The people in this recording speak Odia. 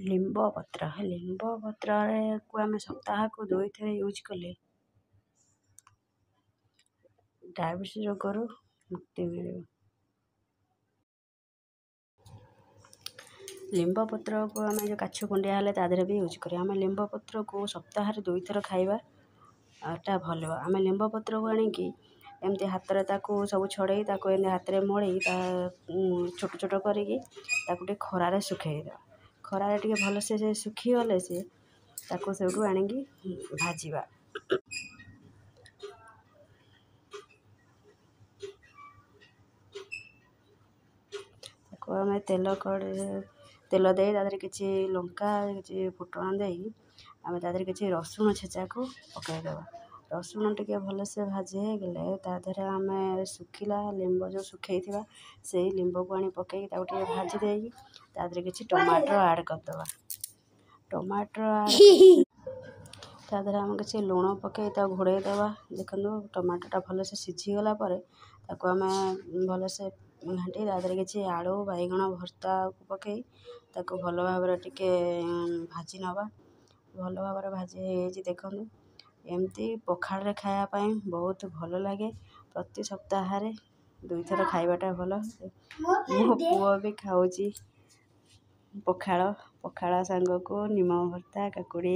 ଲିମ୍ବ ପତ୍ର, ଲିମ୍ବ ପତ୍ରକୁ ଆମେ ସପ୍ତାହକୁ 2 ଥର ୟୁଜ୍ କଲେ ଡାଇବେଟିସ୍ ରୋଗରୁ ମୁକ୍ତି ମିଳିବ। ଲିମ୍ବ ପତ୍ରକୁ ଆମେ ଯେଉଁ କାଛୁ କୁଣ୍ଡିଆ ହେଲେ ତା ଦେହରେ ବି ୟୁଜ୍ କରିବା। ଆମେ ଲିମ୍ବ ପତ୍ରକୁ ସପ୍ତାହରେ 2 ଥର ଖାଇବା ଟା ଭଲ। ଆମେ ଲିମ୍ବ ପତ୍ରକୁ ଆଣିକି ଏମିତି ହାତରେ ତାକୁ ସବୁ ଛଡ଼େଇ, ତାକୁ ଏମିତି ହାତରେ ମଳେଇ, ତା ଛୋଟ ଛୋଟ କରିକି ତାକୁ ଟିକେ ଖରାରେ ଶୁଖେଇଦେବା। ଖରାରେ ଟିକେ ଭଲସେ ସେ ଶୁଖିଗଲେ ସେ ତାକୁ ସେଇଠୁ ଆଣିକି ଭାଜିବା। ତାକୁ ଆମେ ତେଲ କଡ଼େଇରେ ତେଲ ଦେଇ, ତା ଦେହରେ କିଛି ଲଙ୍କା, କିଛି ଫୁଟଣ ଦେଇ, ଆମେ ତା ଦେହରେ କିଛି ରସୁଣ ଛେଚାକୁ ପକାଇଦେବା। ରସୁଣ ଟିକେ ଭଲସେ ଭାଜି ହେଇଗଲେ ତା ଦେହରେ ଆମେ ଶୁଖିଲା ଲିମ୍ବ ଯେଉଁ ଶୁଖେଇଥିବା, ସେଇ ଲିମ୍ବକୁ ଆଣି ପକାଇକି ତାକୁ ଟିକେ ଭାଜି ଦେଇକି ତା ଦେହରେ କିଛି ଟମାଟର ଆଡ଼୍ କରିଦେବା। ଟମାଟର ଆଡ଼୍, ତା ଦେହରେ ଆମେ କିଛି ଲୁଣ ପକାଇ ତାକୁ ଘୋଡ଼େଇ ଦେବା। ଦେଖନ୍ତୁ, ଟମାଟୋଟା ଭଲସେ ସିଝିଗଲା ପରେ ତାକୁ ଆମେ ଭଲସେ ଘାଣ୍ଟି ତା ଦେହରେ କିଛି ଆଳୁ ବାଇଗଣ ଭର୍ତ୍ତାକୁ ପକାଇ ତାକୁ ଭଲ ଭାବରେ ଟିକେ ଭାଜି ନେବା। ଭଲ ଭାବରେ ଭାଜି ହେଇଯାଇଛି, ଦେଖନ୍ତୁ। ଏମିତି ପଖାଳରେ ଖାଇବା ପାଇଁ ବହୁତ ଭଲ ଲାଗେ। ପ୍ରତି ସପ୍ତାହରେ 2 ଥର ଖାଇବାଟା ଭଲ। ମୋ ପୁଅ ବି ଖାଉଛି ପଖାଳ, ପଖାଳ ସାଙ୍ଗକୁ ନିମ ଭର୍ତ୍ତା, କାକୁଡ଼ି।